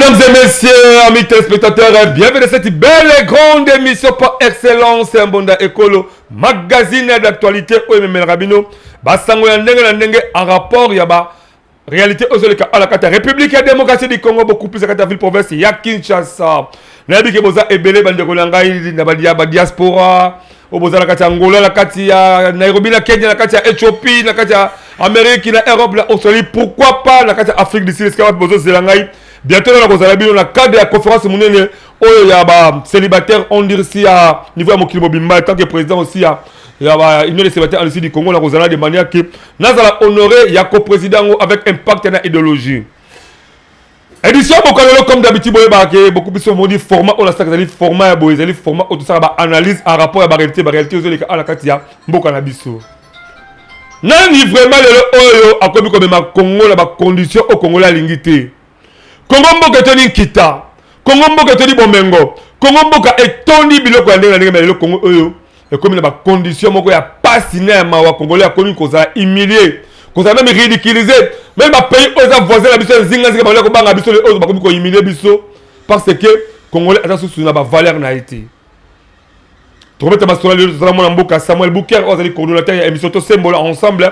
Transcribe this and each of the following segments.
Mesdames et messieurs, amis téléspectateurs, bienvenue à cette belle et grande émission par excellence Mbonda Ekolo, magazine d'actualité oyo ememelaka bino basango ya ndenge na ndenge en rapport ya ba réalité oyo ezoleka ala kati ya République ya démocratie du Congo, beaucoup plus kati ya ville province ya Kinshasa. Nayebi ke boza ebele bandeko na ngai na ba diaspora oyo boza na kati ya Angola, na kati ya Nairobi, na Kenya, na kati ya Ethiopie, na kati ya Amérique, na Europe, na Australie, pourquoi pas na kati ya Afrique du Sud, esika wapi bozozela ngai bientôt na kozala bino na cadre ya conférence monene oyo ya ba célibataire endurci ya niveau ya mokili mobimba. Tant que président aussi ya ba union des célibataires endurci du Congo, na kozala de manière que nazala honoré ya co-président yango avec impact na idéologie. Édition bokalelo, comme d'habitude, boyebaka ke beaucoup biso moni format oyo nasalaka ezali format ya boye, ezali format oyo tosalaka baanalyse en rapport ya baréalité, baréalité ezoleka ala kati ya mboka na biso. Nani vraiment lelo oyo akomi komema Congo na bacondition oyo Congolais alingi te? Congo mboka etondi nkita, Congo mboka etondi bomengo, Congo mboka etondi biloko ya ndenge na ndenge, mais lelo Congo oyo ekomi na bacondition moko ya pasi na ya mawa. Congolais akomi kozala humilié, kozala même ridiculisé. Même bapays oyo eza voisin na biso ya nzingazinga bakolia kobanga biso, oyo bakomi kohumilie biso parce que Congolais aza susu na bavaleur na ye te. Tokobeta masolo lelo, tozala mwana mboka Samuel Bouker oyo azali coordonnateur ya émission Tosembola ensemble.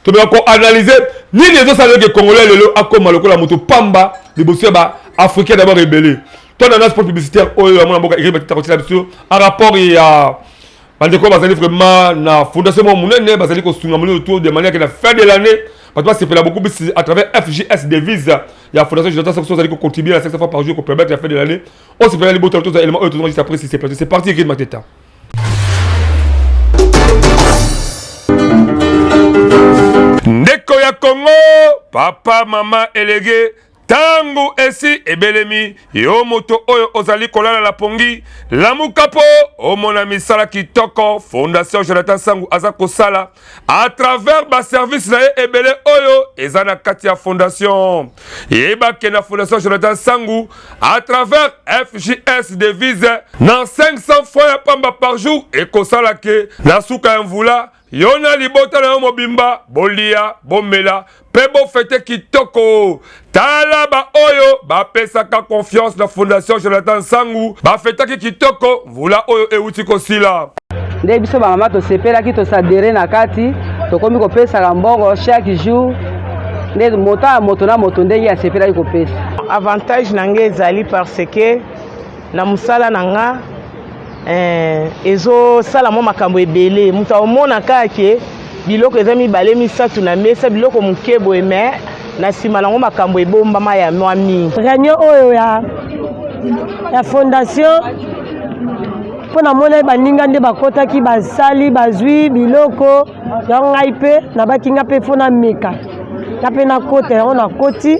Tomeka koanalyse nini ezosala eke Congolais lelo akóma lokola moto pamba liboso ya baafricain. D'abord ebele to na spot publicitaire oyo ya mwana mboka Eric Batita kotiela biso en rapport ya bandeko bazali vraiment na fondation moko monene, bazali kosunga molino autour de manière que na fin de l'année bato basepela beaucoup plus à travers FJS devise ya fondation Jonathan Saxo. Azali kocontribuer à 500 fois par jour kopermettre la fin de l'année osepela libota. Tozwa élément oyo tozonga juste après. Si c'est parti, c'est parti. Eric Mateta. Ndeko ya Kongo, papa, mama, elege, ntango esi ebelemi. Yo moto oyo ozali kolala na pongi, lamuka mpo omona misala kitoko Fondation Jonathan Sangu aza kosala à travers baservice na ye ebele oyo eza na kati ya fondation. Yebake na Fondation Jonathan Sangu, à travers FJS devise na 500 francs ya pamba par jour, ekosala ke na suka ya mvula, yo na libota na yo mobimba bolia, bomela mpe bofete kitoko. Tala baoyo bapesaka confiance na Fondation Jonathan Sangu, bafetaki kitoko mvula oyo euti kosila. Nde biso bamama tosepelaki, tosadere na kati, tokomi kopesaka mbongo chaque jour, nde moto ya moto na moto ndenge asepelaki kopesa. Avantage na ngai ezali parce que na mosala na nga ezosala mwa makambo ebele. Moto aomona kaka ke biloko eza mibale, misato na mesa, biloko moke boye, mais na nsima nango makambo ebombama ya mwa mingi. Réunion oyo ya fondation, mpo namoni baninga nde bakɔtaki, basali, bazwi biloko yango. Ngai mpe nabaki, nga mpe fo nameka, nga mpe nakota yango. Nakoti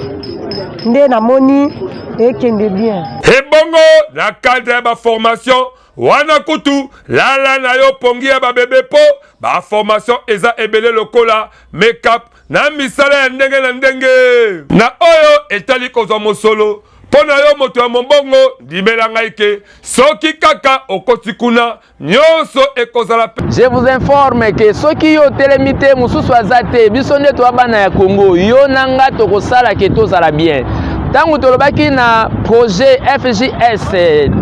nde namoni ekende bien. Ebongo na cadre ya baformation wana, kutu lala na yo pongi ya babebe, mpo baformation eza ebele lokola makeup na misala ya ndenge na ndenge. Na oyo etali kozwa mosolo mpo na yo moto ya mombongo, ndimela ngai ke soki kaka okoti kuna, nyonso ekozala. Je vous informe ke soki yo otelemi te, mosusu aza te. Biso nde toya bana ya Congo, yo na nga tokosala ke tozala bien. Ntango tolobaki na projet FJS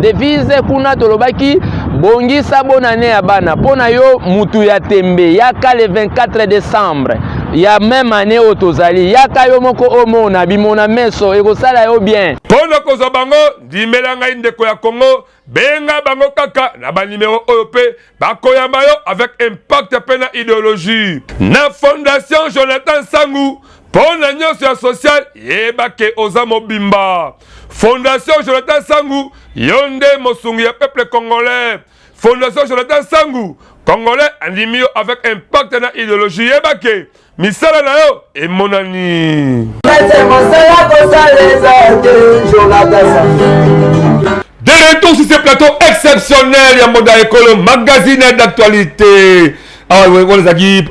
devise kuna, tolobaki bongisa bonane ya bana mpo na yo mutu ya tembe. Yaka le 24 décembre ya même année oyo tozali, yaka yo moko omona bimona meso, ekosala yo bien. Mpo na kozwa bango, ndimela ngai ndeko ya Kongo, benga bango kaka na banimero oyo mpe bakoyamba yo avec impact mpe na idéologie. Na Fondation Jonathan Sangu, mpo na nyonso ya social, yeba ke oza mobimba. Fondation Jonathan Sangu, yo nde mosungi ya peuple congolais. Fondation Jonathan Sangu, Congolais andimi yo avec impact na idéologie. Yeba ke misala na yo emonani. Mosala kosala eza te, Jonathan Sangu. De retour sur ce plateau exceptionnel ya Mbonda Ekolo, magazine d'actualité. Awa wana ezalaki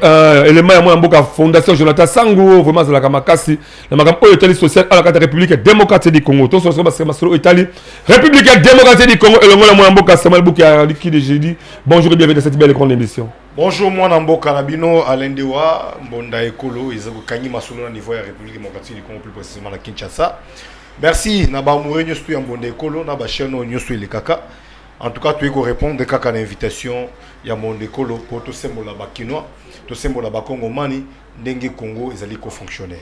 élément ya mwana mboka Fondation Jonathan Sangu. Vraiment azalaka makasi na makambo oyo etali social ala kati ya République démocratique du Congo. Tososo masolo oyo etali République démocratique du Congo elongo na mwana mboka Samuel Bouki ya Liki de jeudi. Bonjour et bienvenue dans cette belle grande émission. Bonjour mwana mboka na bino Alain Dewa. Mbonda Ekolo eza kokangi masolo na niveau ya République démocratique du Congo, plus précisément na Kinshasa. Merci na ba amoureux nyonso ya Mbonda Ekolo na ba chaîne oyo nyonso elekaka. En tout cas, toyei korépondre kaka na invitation ya Mbonda Ekolo mpo tosembola ba Kinois, tosembola ba Kongomani ndenge Congo ezali kofonctionner.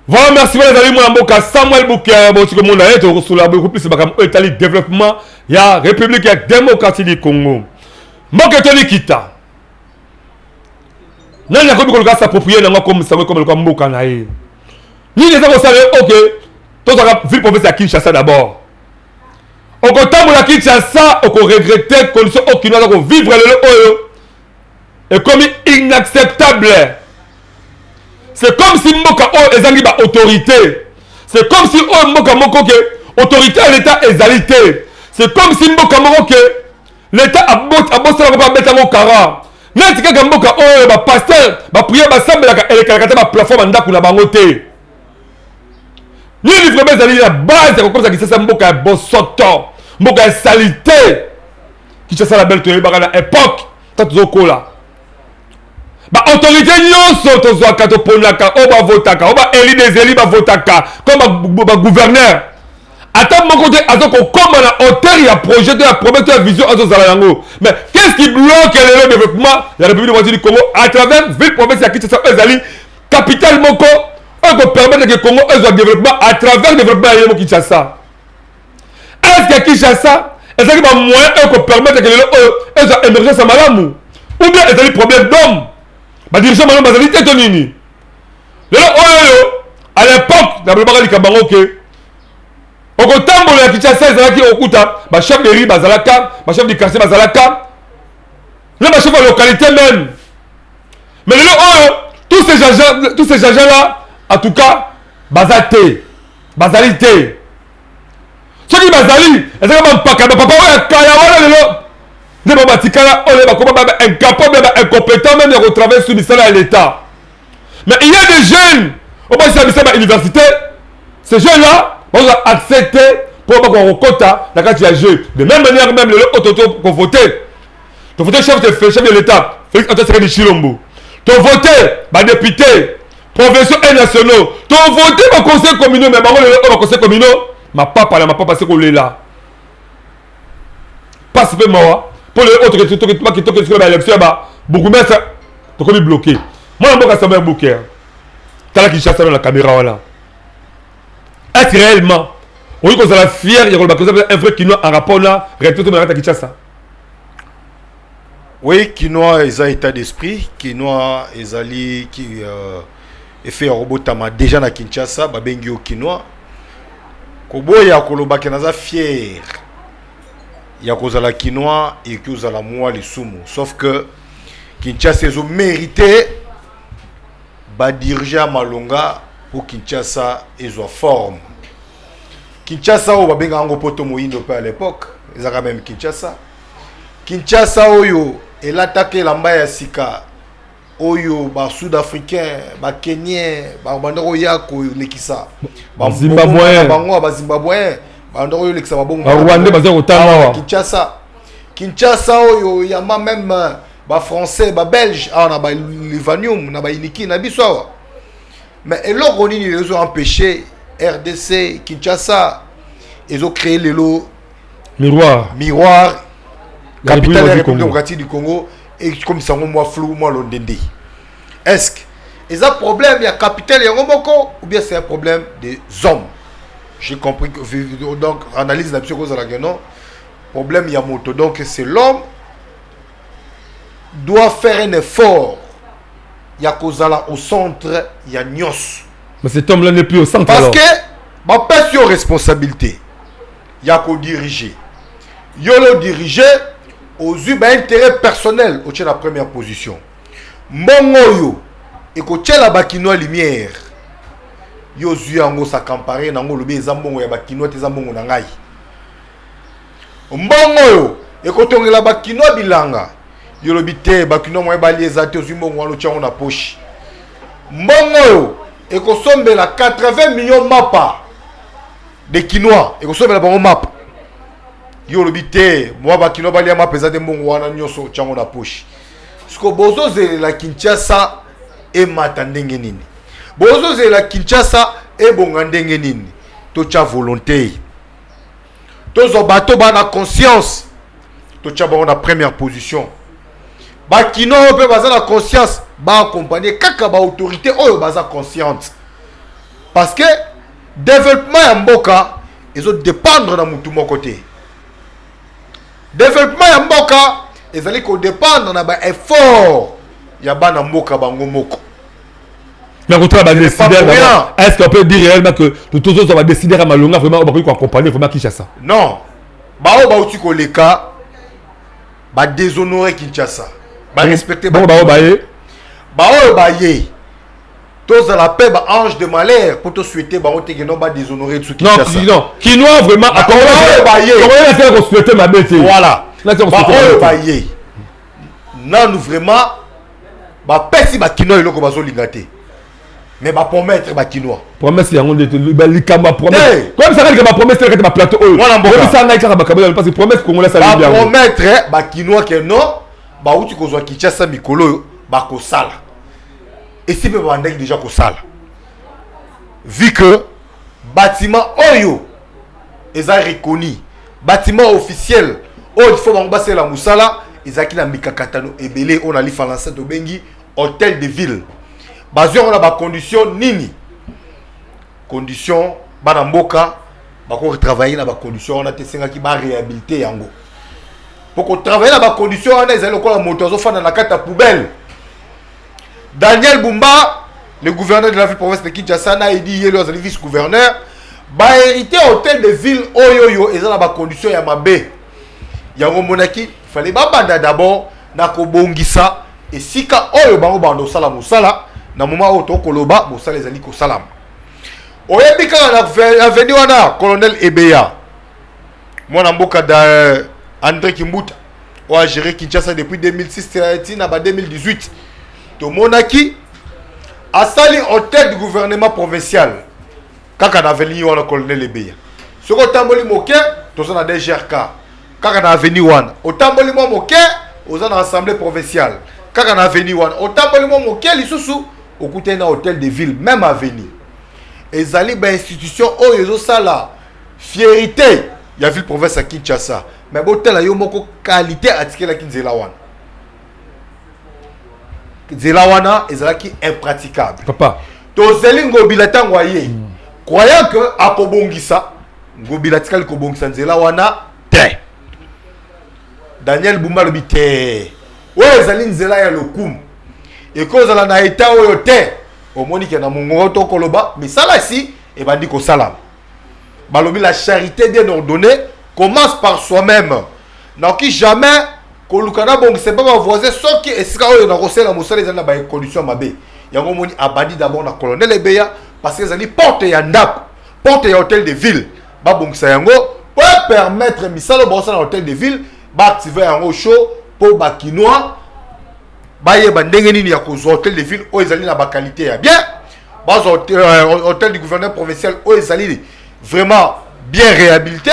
Voilà, merci bana ezali mwana mboka Samuel Bukia boti komona ye tokosolola boye kopesa makambo oyo etali développement ya République ya démocratie du Congo. Mboka etoli kita. Nani akomi koluka s'approprier nango akomisa yango ekoma lokola mboka na ye? Nini eza kosala ye oke tozwaka ville province ya Kinshasa d'abord. Okotambola Kinshasa okoregrete condition oyo kino aza kovivre lelo oyo ekomi inacceptable. C'est comme si mboka oyo ezangi ba autorité. C'est comme si oyo mboka moko ke autorité ya l'État ezali te. C'est comme si mboka moko ke L'État abosana ko abeta ngo kara. Neti kaka mboka oyo ba pasteur ba prière basambelaka elekalaka te ba plafond ba ndako na bango te. Nini vraiment ezali na base ya kokomisa Kinshasa mboka ya bosoto, mboka ya salite. Kinshasa la belle toyebaka na époque tango tozokola. Ba autorité nyonso tozwaka toponaka oyo bavotaka oyo ba élu des élus bavotaka comme ba gouverneur ata moko te aza kokoma na hauteur ya projet to ya problème to ya vision azozala yango. Mais qu'est-ce qui bloque lelo développement ya République démocratique du Congo à travers ville province ya Kinshasa oyo ezali capitale moko oyo kopermettre ke Congo ezwa développement à travers développement ya ye mo Kinshasa? Est-ce que Kinshasa ezalaki ba moyen oyo kopermettre ke lelo oyo ezwa émergence ya malamu ou bien ezali problème d'homme, badirigeant malamu bazali te to nini? Lelo oyo à l'époque nabalobaka likambo yango ke okotambola ya Kinshasa ezalaki okuta ba chef de rue bazalaka, ba chef du quartier bazalaka, na ba chef ya localité même. Mais lelo oyo tous ces agents là en tout cas baza te, bazali te. Soki bazali ezalaka bampaka bapapa oyo ya kala wana lelo nde bango batikala oyo bakoma ba incapable ba incompétent même ya kotravailler sur misala ya l'État. Mais il y a des jeunes oyo basala misala ba université, ces jeunes là bazwa accès te mpo bakoka kokota na kati ya jeu. De même manière même lelo oyo toto kovote, tovote chef de l'État Félix Antoine Tshisekedi Tshilombo, tovote badéputé provinciaux et nationaux, tovote baconseil communaux, mais bango lelo oyo baconseil communaux mapapa na mapapa se kolela pasi mpe mawa mpo lelo oyo tokende ba élection ya ba bourgmestre tokomi bloqué. Mwana mboka Samuel Buker, tala Kinshasa na caméra wana, est-ce réellement okoki kozala fier ya koloba que un vrai Kinois en rapport na réalité to na kati ya Kinshasa? Oui, Kinois eza état d'esprit, Kinois ezali ki effet ya kobotama déjà na Kinshasa, babengi yo Kinois. Koboya koloba ke naza fier ya kozala Kinois ekoki kozala mwa lisumu, sauf que Kinshasa ezo mérité ba dirigeant malonga pour Kinshasa ezwa forme. Kinshasa oyo babengaka yango poto moyindo mpe à l'époque ezalaka même Kinshasa. Kinshasa oyo elataka elamba ya sika oyo ba sud-africain, ba kenyen babanda koya kolekisa Bazimbabwéen. bango ba Zimbabwéen babanda koyolekisa babongo Barwandais baza kotanga awa. Kinshasa. Kinshasa oyo yamba même ba français, ba belge awa na ba Livanium na ba Iniki na biso awa. Mais eloko nini ezo empêcher RDC Kinshasa ezo créer lelo miroir miroir Ya capitale ya République République du Congo. démocratique du Congo ekomisa yango mwa flou mwa londende? Est-ce que eza problème ya capitale yango moko ou bien c'est un problème des hommes? J'ai compris que donc analyse na biso ekozalaka non problème ya moto, donc c'est l'homme doit faire un effort ya kozala au centre ya nyonso. Mais cet homme là n'est plus au centre parce alors. Que bapesi yo responsabilité ya kodiriger, yo lo diriger ozwi baintérêt personnel otie na première position. Mbongo oyo ekotiela bakinois lumière, yo ozwi yango s'accaparer nango, olobi eza mbongo ya bakinois te, eza mbongo na ngai. Mbongo oyo ekotongela bakinois bilanga, yo olobi te, bakinois moye bali eza te, ozwi mbongo wana otia yango na poche. Mbongo oyo ekosombela 80 millions mapa de kinois, ekosombela bango mapa, yo olobi te, mwa bakinois balia mapa eza te, mbongo wana nyonso otia yango na poche. Siko bozozelela Kinshasa emata ndenge nini? Bozozelela Kinshasa ebonga ndenge nini? Totya volonté, tozwa bato bana conscience, totya bango na première position. Bakino oyo mpe baza na conscience, baaccompagne kaka baautorité oyo baza consciente, parce que développement ya mboka ezodépendre na mutu moko te. Développement ya mboka ezali kodépendre na baeffort ya bana mboka bango moko. Mais kotala badécideur, est ce qu'on peut dire réellement que tozozwa badécideur ya malonga vraiment, oyo bakoki koaccompagner vraiment Kinshasa? Non, baoyo bauti koleka badéshonore Kinshasa, barespecte. Bongo baoyo baye? Baoyo baye, tozala mpe baange de malheur mpo tosouhaite bango te que non, badéshonore biso. Kinshasa. Non, Kinois vraiment. Oyo baye. Congolais kosouhaite mabe te. Voilà, baoyo baye nanu vraiment bapesi bakinois eloko bazolinga te, mais bapromettre bakinois. Promesse yango nde likambo ya promesse. Koyebisaka likambo ya promesse te kati baplateau oyo. Koyebisa ngai kaka makambo, parce que promesse congolais asali yango. Bapromettre bakinois que non, bauti kozwa Kinshasa mikolo oyo, bakosala esi mpe babandaki déjà kosala, vu que bâtiment oyo eza reconnu bâtiment officiel oyo il faut bango basalela mosala, ezalaki na mikakatano ebele. Oyo na lifalansa tobengi hôtel de ville, bazwi yango na bacondition nini? Condition bana mboka bakotravaille na bacondition wana te. Esengaki baréhabilité yango. Po kotravaille na bacondition wana ezali lokola moto azofanda na kati ya poubelle. Daniel Bumba, le gouverneur de la ville province de Kinshasa, na Edi Yelo azali vice gouverneur, bahérité hôtel de ville oyo oyo eza na bacondition ya mabe. Yango omonaki fallait babanda d'abord na kobongisa esika oyo bango banda kosala mosala. Na moment oyo tokoloba, mosala ezali kosalama. Oyebi kaka na avenue wana Colonel Ebeya, mwana mboka da André Kimbuta, oyo agéré Kinshasa depuis 2006 ti na ba 2018, tomonaki asali hôtel du gouvernement provincial kaka na avenue wana Colonel Ebeya. Soki otamboli moke, toza na DGRK kaka na avenue wana. Otamboli mwa moke, oza na assemblée provinciale kaka na avenue wana. Otamboli mwa moke lisusu, okutani na hôtel de ville, même avenue. Ezali bainstitution oyo ezosala fierté ya ville province ya Kinshasa, mais botala yo moko qualité atikelaki nzela wana. Nzela wana ezalaki impraticable. Papa. Tozeli Ngobila ntango aye, croyant que akobongisa. Ngobila atikali kobongisa nzela wana te. Daniel Bumba alobi te, oyo ezali nzela ya lokumu, ekozala na eta oyo te. Omoni ke na mongongo tokoloba, misala esi ebandi kosalama. Balobi la charité bien ordonnée commence par soi-même. Nakoki jamais koluka nabongisa mpe bavoisin soki esika oyo nakosala mosala ezali na bacondition mabe. Yango omoni abandi d'abord na Colonel Ebeya, parce que ezali porte ya ndako, porte ya hôtel de ville. Babongisa yango po permettre misala oyo baosala na hôtel de ville, baactive yango chaud mpo bakinois bayeba ndenge nini ya kozwa hôtel de ville oyo ezali na baqualité ya bien, bazwa hôtel du gouverneur provincial oyo ezali vraiment bien réhabilité,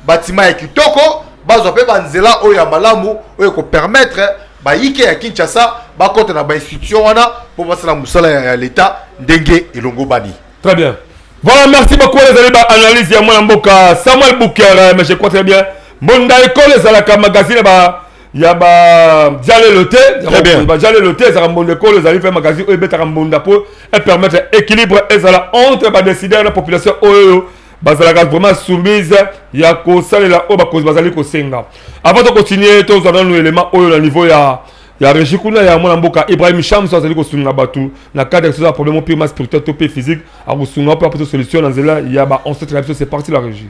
bâtiment ya kitoko, bazwa mpe banzela oyo ya malamu oyo ekopermettre bayike ya Kinshasa bakɔta na bainstitution wana mpo basala mosala ya l'État ndenge elongo bani. Très bien. Voilà, merci beaucoup les amis. Analyse ya mwana mboka Samuel Bouker, mais je crois très bien. Mbonda Ekolo ezalaka magazine ba ya ba dialelo te. Très bien. Ba dialelo te, ezalaka Mbonda Ekolo, ezali mpe magazine oyo ebetaka mbonda po epermettre équilibre ezala entre badécideur na population oyo bazalaka vraiment soumise ya kosalela oyo bakonzi bazali kosenga. Avant de continuer, tozwa nanu élément oyo na niveau ya régie kuna ya mwana mboka Ibrahim Shams, azali kosunga bato na cadre ya problème purement spirituel to mpe physique. Akosunga mpe apesa solution na nzela ya baancêtre na biso. C'est parti, la régie.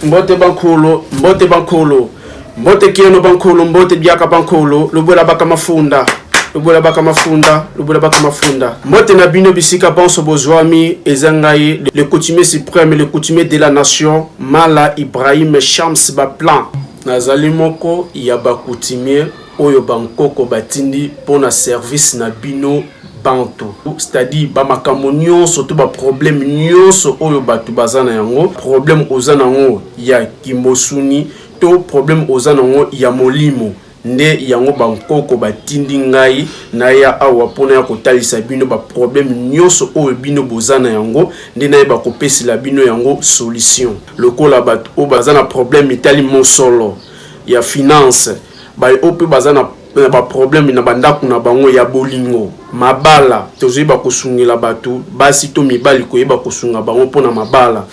Mbote bankulu, mbote bankulu, mbote kieno bankulu, mbote biaka bankulu, lubwela baka mafunda, lubwela baka mafunda, lubwela baka mafunda. Mbote na bino bisika bonso bozwami. Eza ngai le coutumier suprême, le coutumier de la nation, Mala Ibrahim Shams Baplan. Nazali moko ya bacoutumier oyo bankoko batindi mpo na service na bino bantu, c'est-à-dire bamakambo nyonso to baproblème nyonso oyo bato baza na yango, problème oza nango ya kimosuni to problème oza nango ya molimo. Nde yango bankoko batindi ngai naya awa mpo naya kotalisa bino ba problème nionso oyo bino boza na yango nde nayeba kopesela bino yango solution. Lokola bato oyo baza na problème etali mosolo ya finance, baye oyo mpe baza na ba problème na ba ndako na bango ya bolingo, mabala, tozoyeba kosungela bato basi to mibali koyeba kosunga bango mpo na mabala.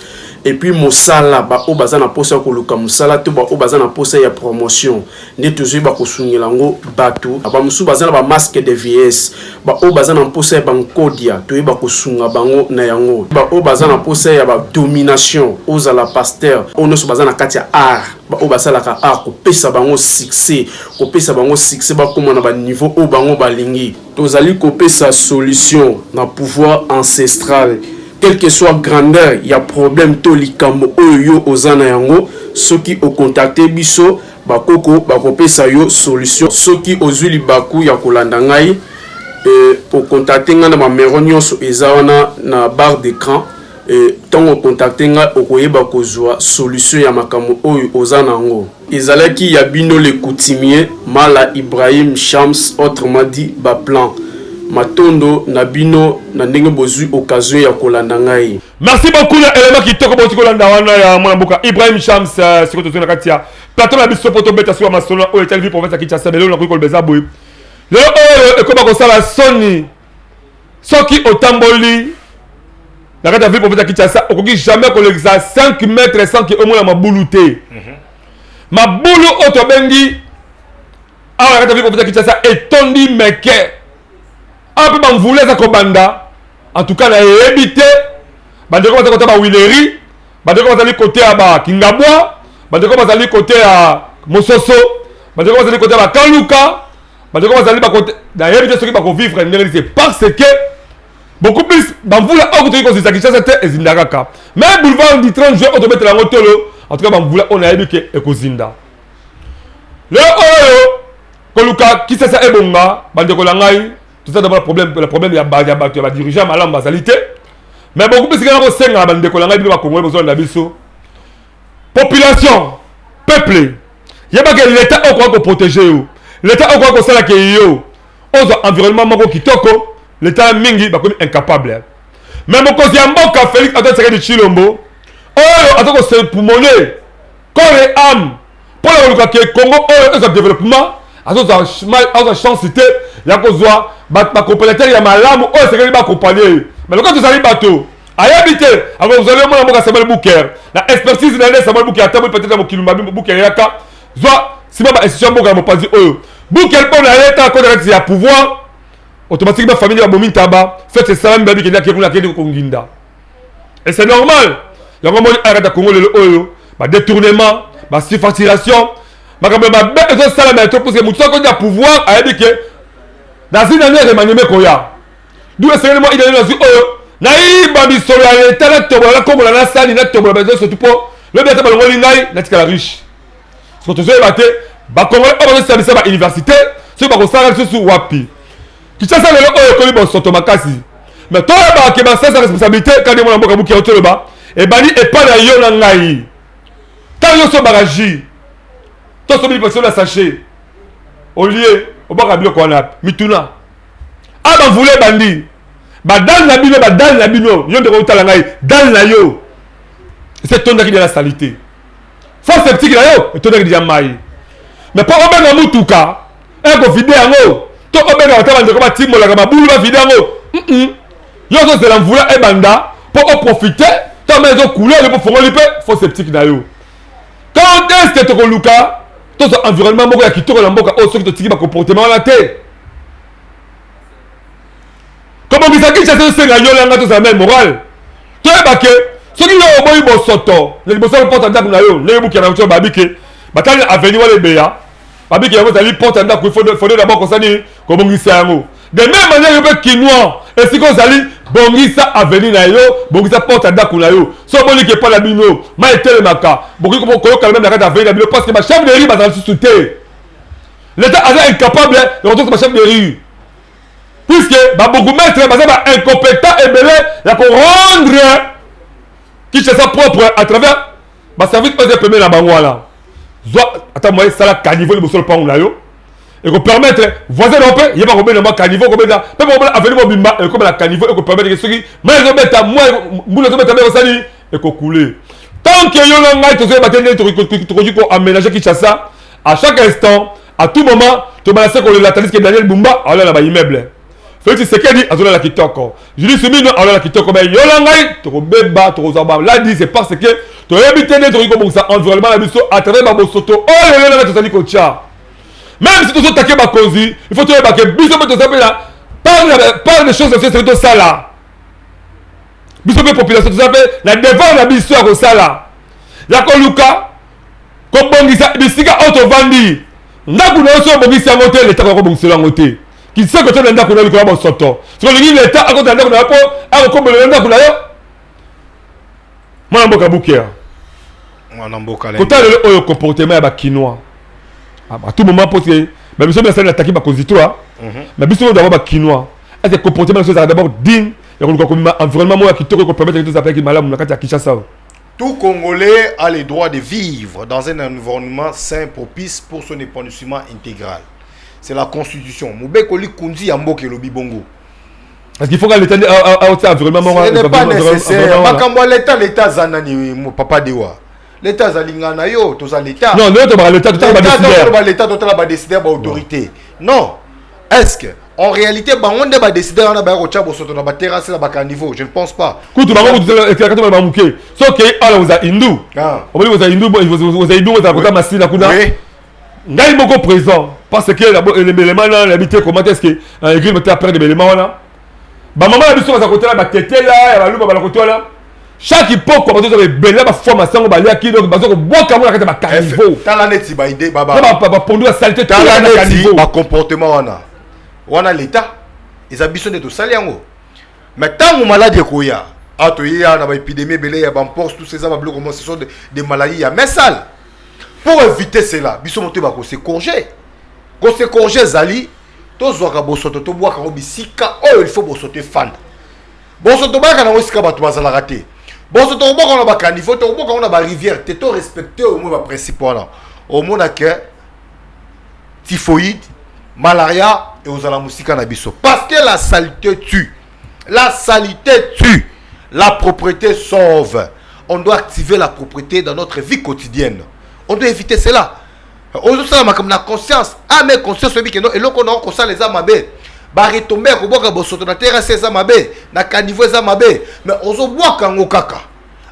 Et puis mosala, ba oyo baza na posa ya koluka mosala to ba oyo baza na posa ya promotion nde tozoyeba kosungela yango bato. Ba mosusu baza na ba masque de vieillesse, ba oyo baza na mposa ya ba nkodia toyeba kosunga bango na yango. Ba oyo baza na posa ya ba domination, ozala pasteur, oyo nyonso baza na kati ya art, ba oyo basalaka art, kopesa bango succès, kopesa bango succès bakoma na ba niveau oyo bango balingi. Tozali kopesa solution na pouvoir ancestral. Quel que soit grandeur ya problème to likambo oyo yo oza na yango, soki o contacter biso, ba koko bakopesa yo solution. Soki ozui libaku ya kolanda ngai, o contacter ngai na ba numero nionso eza wana na barre d'ecran. Tango o contacter ngai, okoyeba kozua solution ya makambo oyo oza na yango. Ezalaki ya bino le coutumier Mala Ibrahim Shams autrement dit ba plans. Matondo na bino na ndenge bozui occasion ya kolanda ngai. Merci beaucoup na element kitoko boti kolanda wana ya mwana mboka Ibrahim Shams euh, sikoyo tozongi na kati ya plateau na biso mpo tobeta sikoyo masolo oyo etali ville province ya Kinshasa lelo nakoki koloba eza boye lelo oyo ekoma kosala soni soki otamboli na kati ya ville province ya Kinshasa okoki jamais kolekisa 5 mètres sans que omona mabulu te mhm. mabulu oyo tobengi awa na kati ya ville province ya Kinshasa etondi meke awa mpe bamvula eza kobanda en tout cas nayebi te bandeko bazali kota bawileri bandeko bazali kote ya bakingabwa bandeko bazali kote ya mososo bandeko bazali kote ya bakaluka bandeko bazali bakote nayebi te soki bakovivre ndenge nini parce que beaucoup plus bamvula oyo tokoki kozindisa kinshasa te ezinda kaka mais boulevard du 30 juin oyo tobetela yango tolo en tout cas bamvula oyo nayebi ke ekozinda lelo oyo koluka kisasa ebonga bandeko na ngai toza d'abord problème le problème ya bato ya badirigeant malamu bazali te mais beaucoup plus kaka kosenga na bandeko na ngai bino bakongole bozolanda biso population peuple yeba ke l'etat oyo okoka koprotege yo l'etat oyo okoka kosala ke yo ozwa environnement moko kitoko l'etat mingi bakomi incapable mais mokonzi ya mboka félix antoine tshisekedi tshilombo oyo aza kosepumone corps et âme mpo na koluka ke congo oyo ezwa développement azozwa chance te ya kozwa bacompagnateur ya malamu oyo esengeli bakompagne ye mais lokola tozali bato ayebi te akozwa yo mwana mboka Samuel Booker na expertise na ye Samuel Booker atamboli peut-être na mokili mabi Booker yaka zwa sima ba institution mboka ya mopanzi oyo Booker mpo na ye kaka kota kati ya pouvoir automatique ba famille babomi ntaba fete esalami bayebi kende ake kuna akende konginda et c'est normal yango moni akata Congo lelo oyo ba détournement ba surfacturation makambo ya mabe ezosalama ya trop parce que moto soki akoti na pouvoir ayebi ke nazwi nani remanieme koya Du esengeli mwa idele nazwi oyo nayiba misolo ya leta natobola nakombola nasani natobola bazo surtout mpo lobi ata balongoli ngai natikala riche soko tozoyeba te bakongole oyo bazosambisa ba université soki bakosala lisusu wapi kinshasa lelo oyo ekomi bosoto makasi mais toyebaka ke basasa responsabilité kani mwana mboka buki otoloba ebandi epai na yo na ngai ntango nyonso obaka jus to sobi liposo na sachet olie obwaka biloko wana mituna a bamvula ebandi badale na bino badale na bino yo ndeko otala ngai dale na yo esi etondaki deja na salite fosse septique na yo etondaki deja mai mais mpo obenga motuka ekovide yango to obenga ata bandeko batimbolaka mabulu bavide yango yo ozozela mvula ebanda mpo oprofite to mai ezokule yo mpo fongoli mpe fosse septique na yo quand est ce que tokoluka tozwa environnement moko ya kitoko na mboka oyo soki totiki bacomportement wana te kobongisa kinshasa ezosenga yo na ngai tozala meme moral toyeba ke soki yo oboyi bosoto na liboso ya porte ya ndako na yo ndenge buki na biso babi ke batali na avenue wana ebeya babi ke yango ezali porte ya ndako il faut d'abord kosani kobongisa yango de même manière yo mpe kinois esika ozali bongisa avenue na yo bongisa porte ya ndako na yo so omoni ke epai na bino mai etelemaka bokoki koyokana meme na kati ya avenue na bino parce que bachef de rue bazala lisusu te L'État aza incapable ya kotosa ba chef de rue puisque ba bourgmestre baza ba incompétent ebele ya ko rendre Kinshasa propre à travers ba service oyo eza pembeni na bango wana. Zwa ata moyen sala caniveau liboso lopango na yo. Ekopermettre voisin na yo mpe yeba kobenda mwa caniveau, kobenda mpe bakobela avenue mobimba ekomela caniveau. Ekopermettre ke soki mai ezobeta, mwa mbula ezobeta, mai ekosali ekokule. Tant que yo na ngai tozoyeba te ndenge tokoki koaménager Kinshasa, à chaque instant, à tout moment, tobala se kolela, tandis que Daniel Bumba aolela na baimmeuble, Félix Tshisekedi azolala kitoko, Julie Suminwa aolala kitoko, mais yo na ngai tokobeba, tokozwa maladi. C'est parce que toyebi te nde tokoki kobongisa environnement na biso à travers babosoto oyo yo na ngai tozali kotya. Même si tozotake bakonzi, il faut toyeba ke biso mpe toza mpe na part des choses aussi. Soki tosala, biso mpe population toza mpe na devoir na biso ya kosala, ya koluka kobongisa bisika oyo tovandi. Ndako na yo, so obongisi yango te, leta akobongisela yango te. Kiseko to na ndako na yo likolo ya bosoto, soki olingi leta akota na ndako na yo mpo akokombolela ndako na yo. Mwana mboka Bukea, mwana mboka, kotala lelo oyo comportement ya Bakinois à tout moment, parce que babiso basali ataki bakonzi to, mais biso d'abord Bakinois, est ce que comportement biso ezalaka d'abord digne ya koluka komema environnement moko ya kitoko ekopermettre tozalaki malamu na kati ya Kinshasa oyo? Tout Congolais a le droit de vivre dans un environnement sain, propice pour son épanouissement intégral. C'est la Constitution. Mobeko likonzi ya mboka elobi bongo. Parce qu'il faut que l'État aotia environnement moko. Ce n'est pas nécessaire. Makambo ya l'État, l'État aza nani, papa Dewa? L'État azali nga na yo, toza l'État. Non, non, tobaka l'État, totala badécideur. Ba l'État, totala badécideur, baautorité. Non. Est-ce que en réalité bango nde badécideur wana baya kotia bosoto na baterrasse, na bacaniveau? Je ne pense pas. Kutu bango kutu ekelaka to bamuke. Soki ala oza hindu, omoni oza hindu, oza hindu, ozala kota Masina kuna. Ngai moko présent, parce que elema na nayebi te comment est-ce que église mote aperdre belema wana. Bamama na biso baza kotala batetela ya baluba, bala kotala chaque pokwa, bazozwa ebele bafoi masango baliaki, donc baza kobwaka yango na kati ya bacaniveau. Tala neti baide bapondu ya saleté. Tala neti bacomportement wana wana, l'État eza biso nde tosali yango. Mais ntango maladi ekoya awa, toyeya na baépidémie ebele ya bampox, tout eza babiloko mo, ce sont des maladies ya main sale. Pour éviter cela, biso moto bakos'égorger, kos'égorger ezali tozwaka bosoto, tobwaka yango bisika oyo il faut bosoto efanda. Bosoto bayaka nango esika bato bazalaka te. Bosoto tokobwaka yango na bacaniveau, tokobwaka yango na barivière te. To respecte au moins baprincipe wana, omona ke typhoïde, malaria ekozala mosika na biso, parce que la saleté tue, la saleté tue, la propreté sauve. On doit activer la propreté dans notre vie quotidienne, on doit éviter cela. Ozosala makambo na conscience, âme, conscience, oyebi ke no, eloko na okosala eza mabe, baretombées ya kobwaka bosoto na terrasse eza mabe, na caniveau eza mabe, mais ozobwaka yango kaka.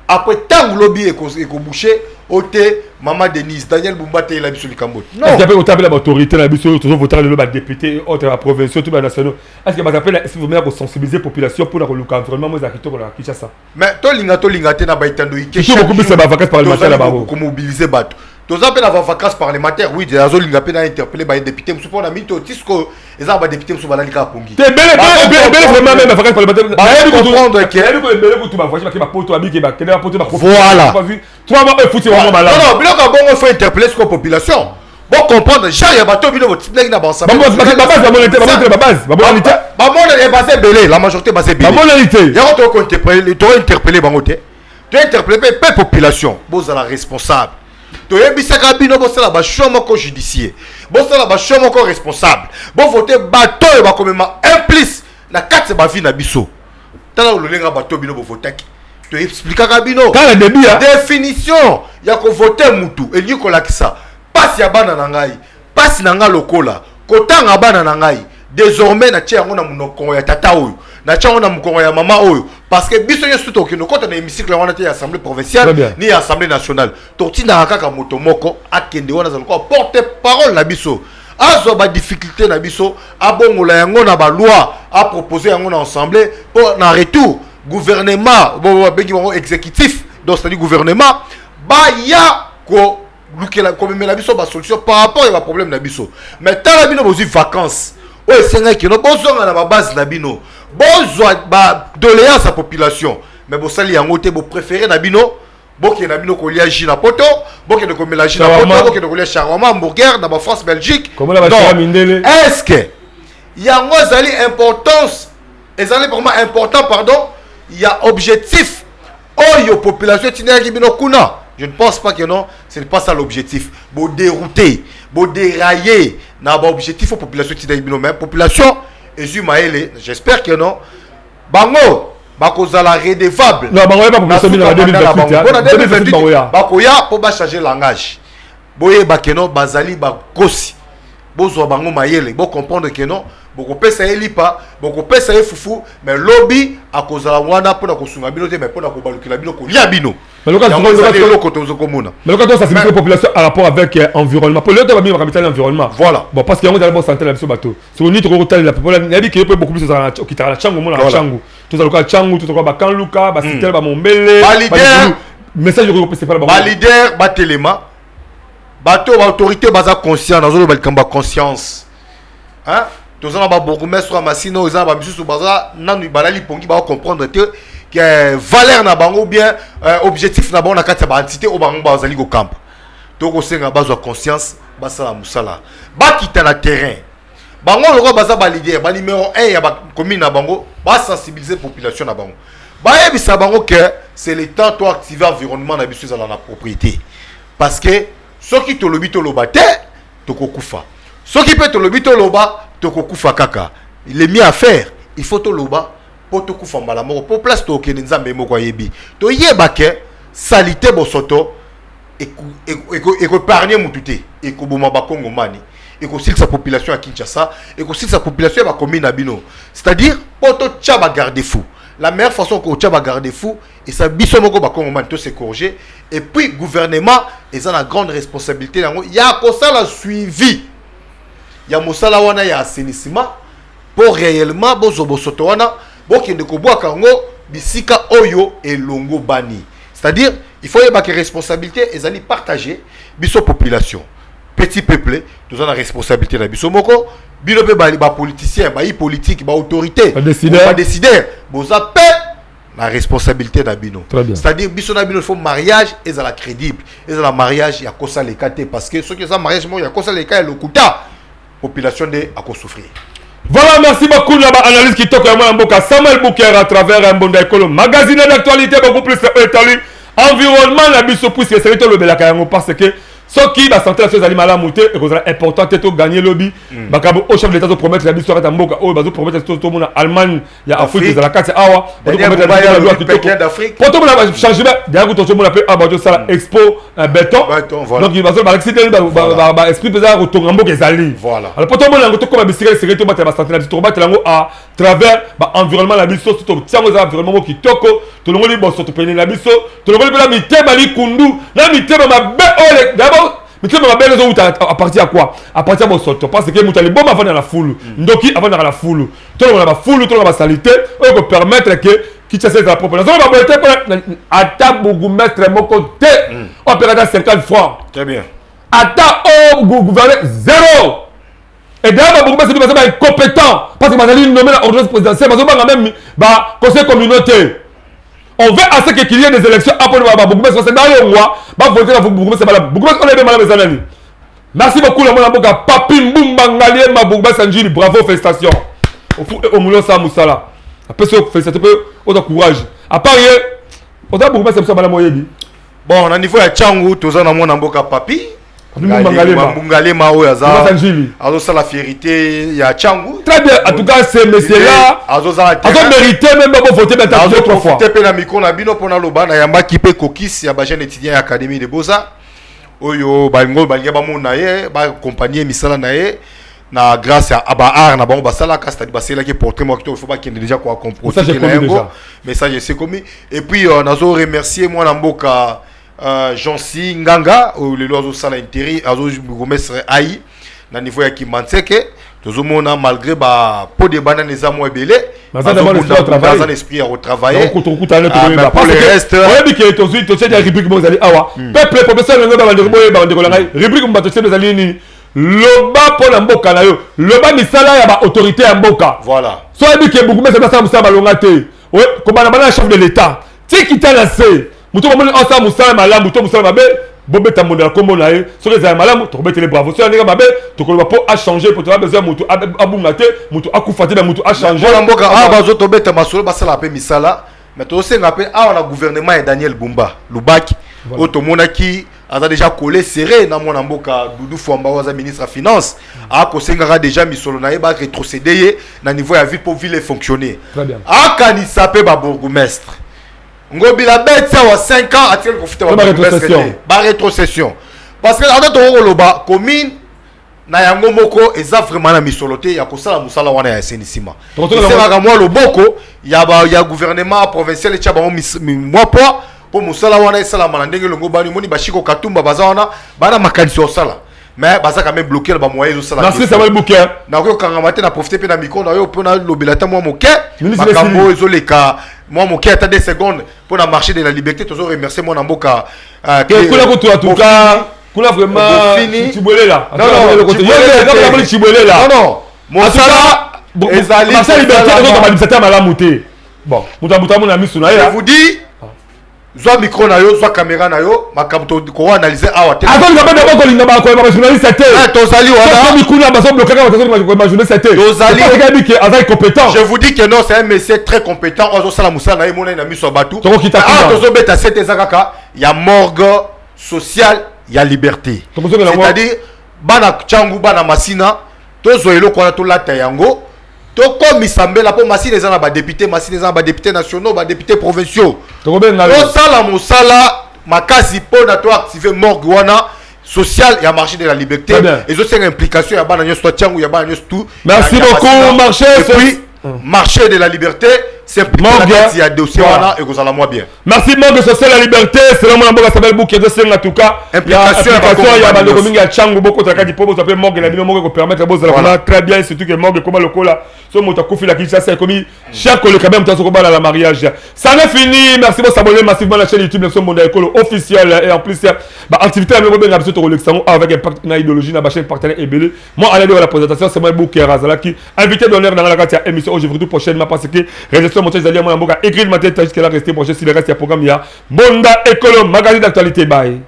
Après, ntango lobi ekoboucher o te, mama Denise, Daniel Bumba teyela biso likambo. Non, est-ce que otapela baautorité na biso tozovotaka lelo, badéputé, autres, baprovinciaux to banationaux, est ce que bazapela esprit vraiment ya kosensibiliser population mpona koluka environnement mo ezala kitoko na Kinshasa? Mais tolinga tolinga te, na baitando. Surtout bokobisa bavacances parlementaire na bango. Komobiliser bato, toza mpe na bavacances parlementaire, oui. Azolinga mpe na interpeller badéputé mosusu mpona mingi to tisco eza na badéputé mosusu balali kaka pongi. Te, ebele ebele vraiment, même bavacances parlementaire. Comprendre ke nayebi ko ebele kutu bavoyage bake bapoto, babike bakende bapoto. Voilà. 3 mois oyo efuti bango malamu. Non, biloko ya bongo, faut interpeller sikoyo population, bo comprendre genre ya bato bino botindaki na babase. Bamoni te, bamoni te, babase bamoni te. Bamoni baza ebele, la majorité baza ebele. Bamonani te. Yango tokointerpeller bango te, tointerpeller mpe population. Bozala responsable. Toyebisaka bino, bosala bachoix moko judiciaire, bosala bachoix moko responsable, bovote bato oyo bakomema un plus na kati ya bavie na biso. Tala lolenga bato bino bovotaki, toexplikaka bino. Kaka début ya définition ya kovote mutu elingi kolakisa pasi ya bana na ngai, pasi na ngai lokola kotanga bana na ngai. Désormais natie yango na monoko ya tata oyo, natie yango na mokongo ya mama oyo, parce que biso nyonso tokende okota na hémicycle wana te ya assemblée provinciale ni ya assemblée nationale. Totindaka kaka moto moko akende wana, aza lokola porte parole na biso, azwa badifficulté na biso, abongola yango na baloi, apropose yango na assemblée, mpo na retour gouvernement, babengi bango exécutif, donc c'est-à-dire gouvernement, baya kolukela komemela biso basolution par rapport ya baproblème na biso. Mais tala bino, bozwi vacance oyo esengaki kino bozonga na babase na bino, bozwa badoléance ya population, mais bosali yango te. Bopréféré na bino bokende na bino kolia jus na poto, bokende komela jus na poto, bokende kolia shawarma, hamburger na bafrance, Belgique. Est ce que yango ezali importance, ezali vraiment important, pardon, ya objectif oyo population etindaki bino kuna? Je ne pense pas que non, ce n'est pas ça l'objectif. Bodérouter, bodérailler. Na ba objectif oyo population etindaki bino, mais population ezwi mayele. J'espère que non, bango bakozala redevable. Non, bango yeba population bino na 2028, mpona 2028 bakoya mpo bachanger langage. Boyeba que non, bazali bakosi. Bozwa bango mayele, bocomprendre que non, bokopesa ye lipa, bokopesa ye fufu, mais lobi akozala wana mpona kosunga bino te, mais mpona kobalukela bino, kolia bino. Yango ezali eloko tozokomona. Mais loka tosensibiliser population en rapport avec environnement, po lelo to bamingi makambo etali environnement. Voilà. Bon, parce que yango ezali bo santé na biso bato. Soki nini tokoki kotalela, po nayebi ke yo mpe beaucoup plus ozala okitaka na Tshangu, omona na Tshangu, tozala lokola Tshangu, tozala lokola bakanluka, basitele, bamombele. Baleader, message okoki kopesa epai na bango? Baleader batelema, bato baautorité baza conscient. Nazoloba likambo ya conscience, hein? Toza na babourgmestre ya Masina oyo eza na bamisusu baza nanu balali pongi, bakocomprendre te ke valeur na bango ou bien objectif na bango na kati ya baentité oyo bango bazali kokamba. Tokosenga bazwa conscience, basala mosala, bakita na terrain. Bango lokola baza baleader, banuméro 1 ya bacommune na bango, basensibiliser population na bango, bayebisa bango ke c'est le temps to activer environnement na biso, ezala na propriété, parce que soki tolobi toloba te, tokokufa. Soki mpe tolobi toloba, tokokufa kaka. Le mieux à faire, il faut toloba mpo tokufa mbala moko, mpo place tokende, Nzambe moko ayebi. Toyeba ke saleté, bosoto ekoépargne mutu te, ekoboma bakongomani, ekosilisa population ya Kinshasa, ekosilisa population ya bacommune na bino. C'est-à-dire mpo totya bagarde fou, la meilleure façon kotya bagarde fou eza biso moko bakongomani tosecorriger. Et puis gouvernement eza na grande responsabilité yango ya kosala suivi ya mosala wana ya assainissement, mpo réellement bozwa bosoto wana, bokende kobwaka yango bisika oyo elongo bani. C'est-à-dire il faut yebaka responsabilité ezali partagé. Biso population, petit peuple, toza na responsabilité na biso moko. Bino mpe bapoliticien, bayi politique, baautorité, badécideur, boza mpe na responsabilité na bino. C'est-à-dire biso na bino, il faut mariage ezala crédible, ezala mariage ya kosaleka te, parce que soki eza mariage moko ya kosaleka, ya lokuta, population nde akosouffrir. Voilà, merci beaucoup na analyse kitoko ya mwana mboka Samuel Bouker à travers Mbonda Ekolo, magazine d'actualité, beaucoup plus etali environnement na biso, puisque esali tolobelaka yango, parce que soki basanté na biso ezali malamu te, ekozala important te toganye lobi makambo oyo chef d'état azopromettre na biso kati ya mboka oyo. Bazopromettre biso tomona Allemagne ya Afrique ezala kati awa. Po tomona changement derrière, kutu tozomona mpe awa bazosala expo béton. Donc balakisi ndenge baesprit mpenza ya kotonga mboka ezali. Alors po tomona yango, tokóma bisika esengeli tobatela basanté na biso, tokobatela yango à travers baenvironnement na biso. So totiango eza environnement moko kitoko, tolongoli bosoto pene na biso, tolongoli mpe na mitema likundu na mitema mabe oyo. D'abord mitema mabe ezowuta à partir ya quoi? À partir ya bosoto, parce que moto aliboma avanda na fulu, ndoki avandaka na fulu. Tolongola bafulu, tolongola basaleté oyo kopermettre ke Kinshasa ezala propre. Nazoloba boye te mpona ata bourgmestre moko te oyo apeka ata 50 francs. Très bien. Ata oyo gouverneur, zéro. Et d'ailleurs babourgmestre baza baincompétent, parce que bazali nommé na ordonnance présidentielle, bazobanga même baconseil communautaire. On veut à ce que qu'il y ait des élections après babourgmestre, parce que balongwa, bavote na bourgmestre malamu. Bourgmestre oyo ebe malamu eza nani? Merci beaucoup na mwana mboka Papi Mbumba Ngaliema, bourgmestre Njili. Bravo, félicitations, omuli osala mosala, apesi yo félicitation mpe oza courage. À part ye, oza bourgmestre biso malamu oyebi? Bon, na niveau ya Tshangu toza na mwana mboka Papi Ngalema oyo aza azosala fierté ya Tshangu. Très bien, en tout cas ce monsieur là azozala azo mérité même babo voter maintenant deux trois fois. Mpe na micro na bino mpona loba, nayambaki mpe kokisi ya bajeune étudiant ya Académie de Beaux-Arts oyo balingo balingi bamona ye, baaccompagne misala na ye na grâce ya baart na bango basalaka, c'est-à-dire basalelaki portrait moko kitoko. Il faut bakende déjà koaccompagner na yango, message esekomi. Et puis nazo remercier mwana mboka Jansi Nganga oyo lelo azosala intérim, azobourgmestre ai na niveau ya Kimbanseke. Tozomona malgré ba po de banane eza mwa ebele, aza na esprit ya kotravailler. Pour le reste, oyebi ke tozwi totie ya rubrique moko ezali awa, peuple, professeur ndenge bandeko boyeba, bandeko na ngai, rubrique mo bato tie ezali nini? Loba mpo na mboka na yo, loba misala ya baautorité ya mboka. Voilà. So oyebi ke bourgmestre asala mosala balonga te, kobanda bana na chef de l'État tikita na se, moto bamoni asala mosala malamu to mosala mabe, bobeta mbonda na nkombo na ye. Soki ezala malamu, tokobetele bravo. Soki ndenge mabe, tokoloba mpo achanger, po toza besoin moto abunga te, moto akufa te, mais moto achanger. Mwana mboka awa bazotobeta masolo, basala mpe misala. Mais tozosenga mpe awa na gouvernement ya Daniel Bumba Lubaki oyo tomonaki. Aza déjà collé serré na mwana mboka Doudou Fwamba oyo aza ministre ya finance. Akosengaka déjà misolo na ye ba rétrocéder ye na niveau ya ville mpo ville efonctionner. Très bien. Akanisa mpe babourgmestre. Ngobila beti awa 5 ans atikali kofuta Ba babourgmestre rétrocession. te, ba rétrocession, parce que ata tokoki koloba commune na yango moko eza vraiment na misolo te ya kosala mosala wana ya assainissement. Tokotongela Esengaka mwa loboko ya, ba, ya gouvernement provincial etya bango mwa poids mpo mosala wana esalama na ndenge elongo. Bani omoni bashiko Katumba baza wana, bana makanisi ya kosala, mais baza quand même bloqué na bamoyen ezosala. Merci Samuel Bouquet. Nakoki kokangama te na profite mpe na micro na yo mpo nalobela ata mwa moke Ministre makambo Lesili. oyo ezoleka mwa moke, ata 2 secondes, mpo na marché de la liberté. Tozo remercier mwana mboka Kuna kutu, en tout cas kuna vraiment Bofini. Chibuelela. Non, non, Chibuelela te. Chibuelela. Non, non, mosala ezali marché liberté kosalama. ezoka badimisa malamu te. Bon, moto abuta mona misu na ye. Je vous dis, zwa micro na yo, zwa caméra na yo, makambo tokoanalyse awa te. Azolinga mpe d'abord kolinga bakoyeba bajournaliste te. Eh, tozali wana. Soki kuna bazoblokaka bato bajournaliste te. Tozali. Ke azali compétent. Je vous dis que non, c'est un monsieur très compétent oyo azosala mosala na ye, monani na miso ya bato. Tokokita Ah, kuna. tozobeta sete eza kaka ya morgue sociale ya liberté, Tokozongela yango. c'est-à-dire bana Tshangu, bana Masina, tozwa eloko wana, tolata yango, tokomisa mbela mpo Masina eza na badéputé, Masina eza na badéputé nationaux, badéputé provinciaux. Tokobenga yo. Tosala mosala makasi mpona toactive morgue wana sociale ya marché de la liberté. Très bien. Ezosenga implication ya bana nyonso to Tshangu, ya bana nyonso tout. Merci ya beaucoup, Masina. marché Et puis marché de la liberté s'implique na Morgue. kati ya dossier Voilà. wana, ekozala mwa bien. Merci, morgue sociale ya liberté. Selon mwana mboka Samuel Bouki, ezosenga en tout cas Implication ya implication ya bakongomani bandeko nyonso. mingi ya Tshangu. Bokota kati mpo bozwa mpe morgue na bino moko, ekopermettre bozala Voilà. kuna très bien, surtout que morgue ekoma lokola so moto akufi na Kinshasa, ekomi cher koleka même moto azokobala la mariage. Ça en est fini. Merci, bosabonner massivement na chaîne YouTube na biso Mbonda Ekolo officiel. Et en plus baactivité ya bino, bobenga biso, tokolekisa yango avec impact na idéologie na bachaîne partenaire ebele. Moi aledi wa la présentation, c'est moi Bouker, azalaki invité d'honneur na nga na kati ya émission. Je vous retrouve prochainement parce que réalisation montage ezali ya mwana mboka écrit matin. Jusque là, restez branchés sur le reste ya programme ya Mbonda Ekolo, magazine d'actualité. Bye.